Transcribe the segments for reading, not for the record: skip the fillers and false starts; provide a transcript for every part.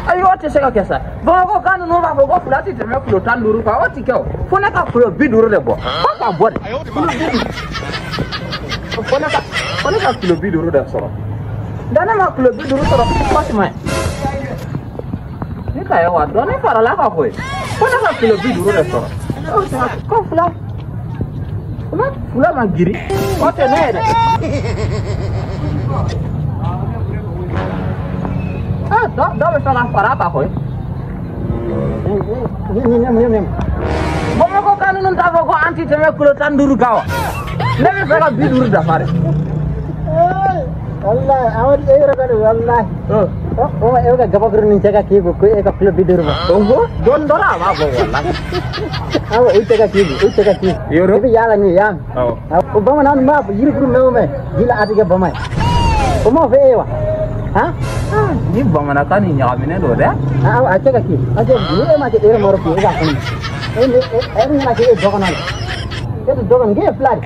Ayi, o tɛ se ka kɛ sa. Bamakɔ kan ninnu b'a fɔ ko fila tɛ tɛmɛ kilo 15 kan, o tɛ kɛ o. Fo ne ka kilo 50 de bɔ. Fo ka bɔ de. Kilo 50. Fo ne ka kilo 50 de sɔrɔ. Nka ne ma kilo 50 sɔrɔ, Fatima. Ne ta ye wa dɔɔnin farala kan koyi. Fo ne ka kilo 50 de sɔrɔ. Ko fila. Fila ma girin. O tɛ ne ye dɛ. Ah, dɔ bɛ fɛ ka fara a kan koyi. Bamakɔ kan ninnu t'a fɔ ko an tɛ tɛmɛ kilo 15 kan wa? Ne bɛ fɛ ka 50 dafa de. Wallahi, Amadu, e yɛrɛ kɔni, wallahi. O ma e bɛ ka gabakuru nin cɛ ka k'i kun ko e ka kilo 50 bɔ. Oho, don dɔ la a b'a bɔ wallahi. Awɔ, u cɛ ka k'i kun, u cɛ ka k'i kun. Yɔrɔ. I bɛ yaala ni ye, yan. Awɔ. O bamanan b'a fɔ yirikuru mɛn o mɛn, ji la a tɛ kɛ bama ye. O m'o fɔ e ye wa? Han? Ni bamanankan nin ɲagaminen don dɛ. Awɔ, a cɛ ka k'i. Parce que ni e ma kɛ e yɛrɛ mɔrɔ k'i, e b'a kɔnɔ. E ni e e bɛna kɛ e dɔgɔnɔ la. E tɛ dɔgɔnin, k'e ye fila de.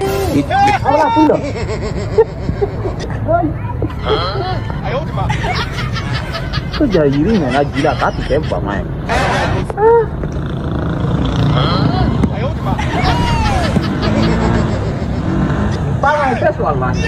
A b'a kun dɔn. Ko ja yiri nana ji la k'a tɛ kɛ bama ye. Bagan tɛ sɔrɔ wallahi.